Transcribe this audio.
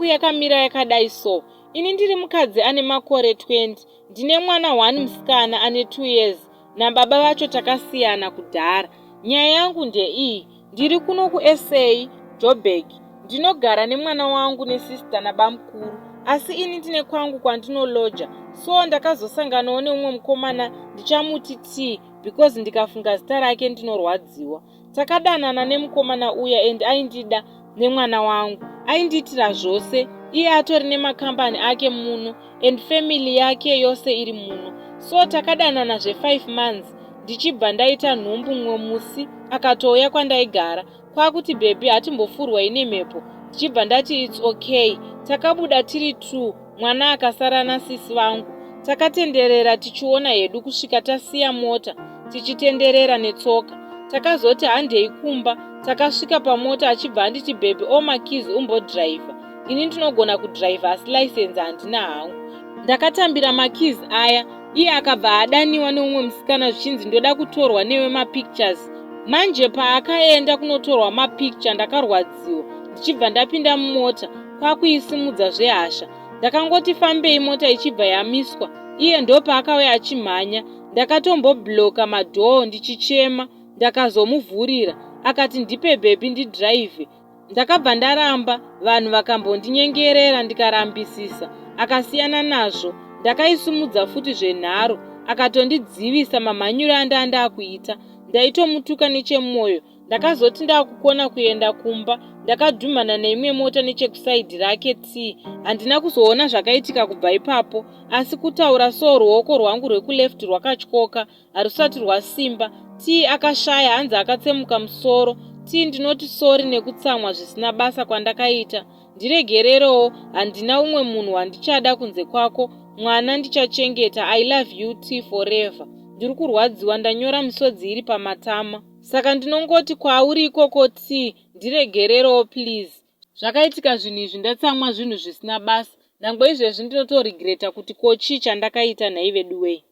yangu yakamira yakadai so. Ini ndiri mukadzi ane makore 20, ndine mwana one musikana ane 2 years nababa vacho takasiyana kudhara. Nyaya yangu ndeiyi, ndiri kuno kuSA, Joburg. Ndinogara nemwana wangu nesister nabamukuru asi ini ndine kwangu kwandinoloja so ndakazosanganawo neumwe mukomana ndichamuti T because ndikafunga zita rake ndinorwadziwa. Takadanana nemukomana uya and aindida nemwana wangu. Aindiitira zvose iye atori nemakambani ake muno and family yake yose iri muno. So takadanana zve5 months ndichibva ndaita nhumbu mumwe musi akatouya kwandaigara kwakuti baby hatimbofurwai nemhepo ndichibva ndati it's okay. Takabuda tiri 2 mwana akasara nasisi vangu. Takatenderera tichiona hedu kusvika tasiya mota tichitenderera netsoka. Takazoti handei kumba takasvika pamota achibva anditi baby all makeys umbodhiraivha. Ini ndinogona kudhiraivha asi license handina hangu. Ndakatambira makeys aya iye akabva adaniwa neumwe musikana zvichinzi ndoda kutorwa newe mapictures. Manje paakaenda kunotorwa mapicture ndakarwadziwa ndichibva ndapinda mumota kwakuisimudza zvehasha. Ndakangoti fambei mota ichibva yamiswa iye ndopaakauya achimhanya. Ndakatombobloka madhoo ndichichema ndakazomuvhurira akati ndipe baby ndidhiraivhe. Ndakabva ndaramba vanhu vakambondinyengerera ndikarambisisa akasiyana nazvo. Ndakaisimudza futi zvenharo akatondidzivisa mamhanyiro andandakuita. Ndaitomutuka nechemwoyo. Ndakazoti ndakukona kuenda kumba ndakadhumhana neimwe mota nechekusaidhi rake T. Handina kuzoona zvakaitika kubva ipapo asi kutaura so ruoko rwangu rwekuleft rwakatyoka harusati rwasimba. T akashaya hanzi akatsemuka musoro. T ndinoti sorry nekutsamwa zvisina basa kwandakaita. Ndiregererewo handina umwe munhu wandichada kunze kwako. Mwana ndichachengeta. I love you T forever. Ndiri kurwadziwa ndanyora misodzi iri pamatama. Saka ndinongoti kwauri ikoko T ndiregererewo please. Zvakaitika zvinhu izvi ndatsamwa zvinhu zvisina basa. Nangwe izvezvi ndinotoregreta kuti ko chii chandakaita nhai veduwei.